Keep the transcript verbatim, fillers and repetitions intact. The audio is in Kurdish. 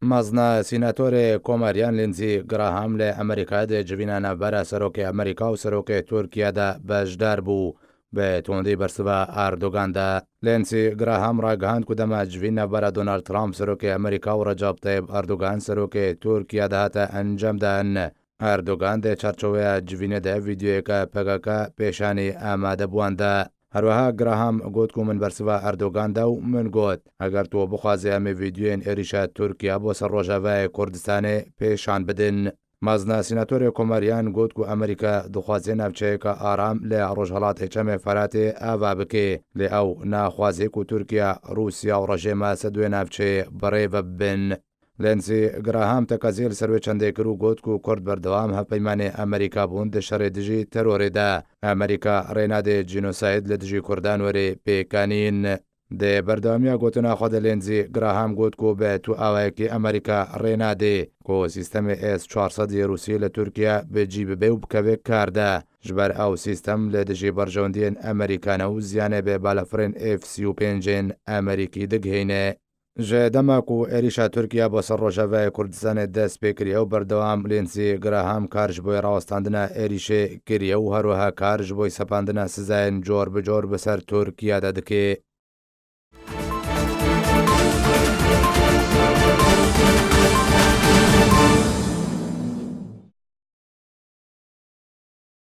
Mezna sînatorê Komeriyan Lindsey Graham li Amerîkayê di civîna navbera Serokê Amerîka û Serokê Tirkiye de beşdar bû. Bi tundî bersiva Erdogan de. Lindsey Graham ragihand ku dema civîn navbera Donald Trump Serokê Amerîka û Recep Tayyip Erdogan Serokê Tirkiye de hate encamdan. Erdogan di çarçoveya civînê de vîdyoyeke P K K pêşanî amade bûan de. Herweha Graham got ku min bersiva Erdogan da û min got, eger tu bixwazî em ê vîdyoyên êrîşa Tirkiye bo ser Rojavayê Kurdistanê pêşan bidin. Mezna sînatorê Komeriyan got ku Amerîka dixwaze navçeyeke aram li Rojhelatê Çemê Feratê ava bike, lê ew naxwaze ku Tirkiye, Rûsya û rejêma Esedê wê navçeyê bi rê ve bibin. Lindsey Graham tekezî li ser wê çendê kir û got ku Kurd berdewam hevpeymanê Amerîka bûn di şerê dijî terorê de. Amerîka rê nade cînosayd li dijî Kurdan were pêkanîn. Di berdewamiya gotina xwe de Lindsey Graham got ku bi tu awayekî Amerîka rê nade ku sîstemê S çar sed yê Rûsî li Tirkiye bi cî bibe û bikeve kar de. Ji ber ew sîstem li dijî berjewendiyên Amerîka ne û ziyanê bi balafirên F sî û pêncên Amerîkî digihîne. Ji dema ku êrîşa Tirkiye bo ser Rojavayê Kurdistanê dest pê kiriye û berdewam Lindsey Graham kar ji bo rawestandina êrîşê kiriye û herweha kar ji bo sepandina sizayên cor bi cor bi ser Tirkiye de dike.